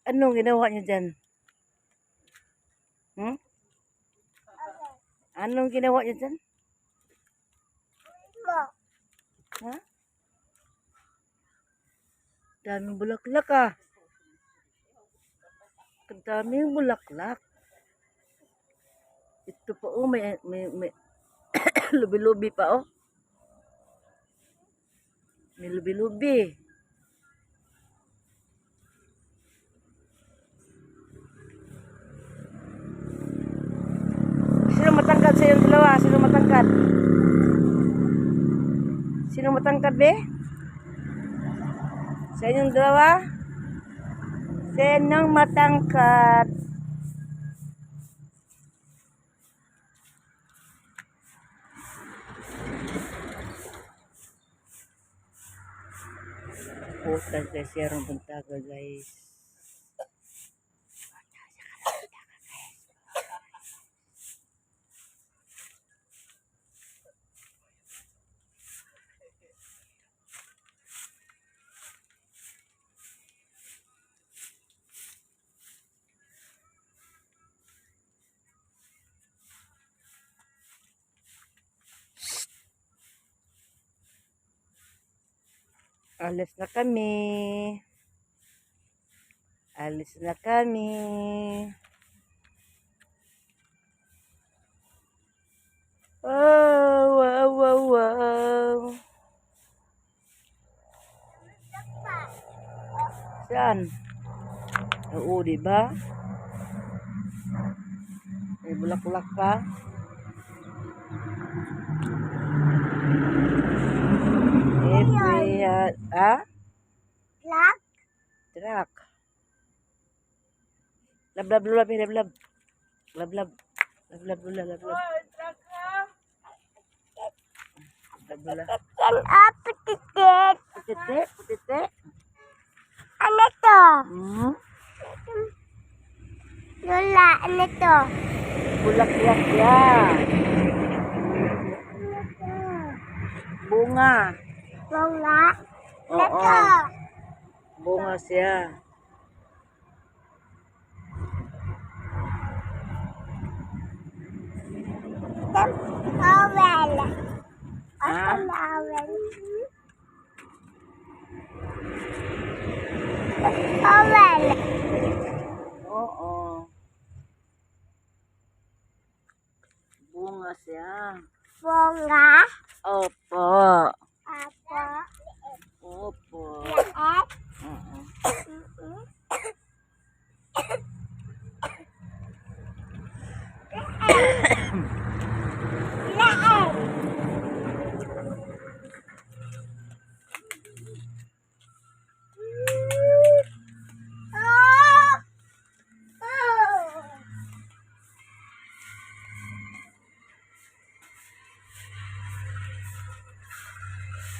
Anong ginawa niyo dyan? Hmm? Anong ginawa niyo dyan? Mo. Ha? Daming bulaklak ah. Ang daming bulaklak. Ito pa oh, may lubi-lubi pa oh. May lubi-lubi. Sino matangkad sa iyong dalawa? Sino matangkad? Sino matangkad, be? Sa inyong dalawa? Sinong matangkad? Putan kay siya rong buntaga, guys. Alis na kami. Alis na kami. Oh, wow. Saan? Oo, di ba? May bulaklak pa. Every, ah? Black. Truck. Lab, lab, lab, lab, lab. Lab, lab. Lab, lab, lab, lab, lab. Lab, lab. Yan up, titik. Putite, putite. Ano to? Hmm? Lola, ano to? Bulaklak ya. Ano to? Bunga. Bunga. Ano Oo. to? Bunga siya. Towel. Ah? Asa towel? Towel. Oo. Bunga siya. Bunga. Opo. Apo. Opo. Laet. Oo. Laet. Oh!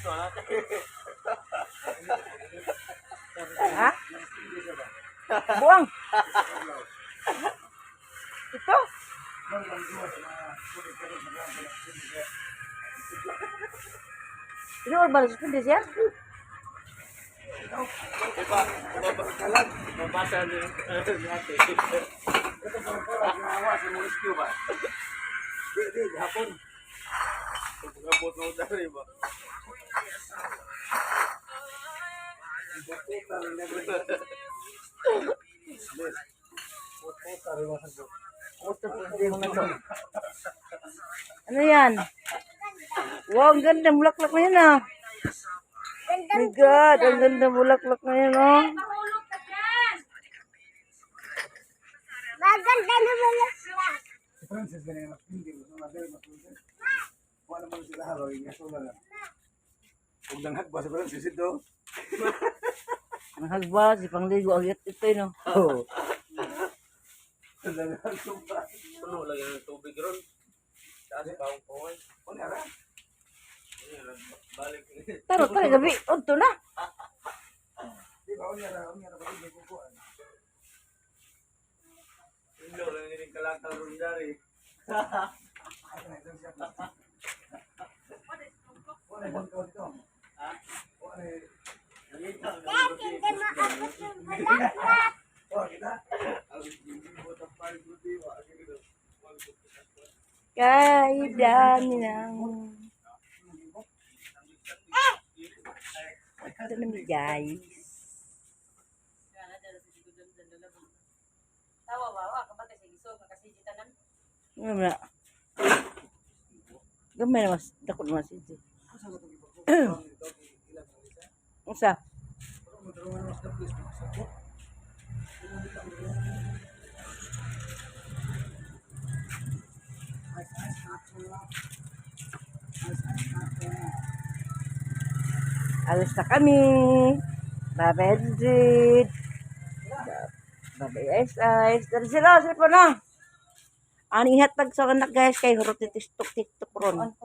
Oh! Ha? Buang. Ito. Ini baru suspend siya. Mabasa ni natin. Ito sa mga ginawa sa mga rescue ba? Di, di, hapon. Pagkabot ng dari ba? Ano yan? Wow, ang ganda. Bulaklak na yan ah. My God, ang ganda bulaklak na yan oh. Maganda naman ang flag. Si Francis ganyan mas hindi mo na dali mas Francis. Wala naman sila haro yung sula lang. Ug danghag ba si Francis ito? Ang hagba, si Pangligo, ang ito yun oh. Oo. Danghag ba? Puno lang yan ng tubig ron. Taas pa akong kaway. Wala ra. Balik. Taro, taro, gabi. Unto na. Di ba unya ra, unya ra ba yung kukuan? Hindi lang yun yung kalakal ron dari. Asa na isang siya. Wala ibang ka dito. Wala Dad, hindi mo abot yung bulaklak. wala Kay dami ng. Ito naman, guys. Tawa ba wa ka ba kasi giso ka kasi tanan. Ano na? Gamay na mas dako naman si Jay. Asa ka itong ipagkukulang ito? Ilan ang isa? Unsa? Pero magkaroon na mas the place mo. Sa ko. Ice, ice, natural. Ice, ice, natural. Alis na kami. Bye-bye, Edrid. Bye-bye, Ice Ice. Dari sila, sila pa na. Ani ihatag sa anak, guys, kay hurot ni TikTok TikTok ron.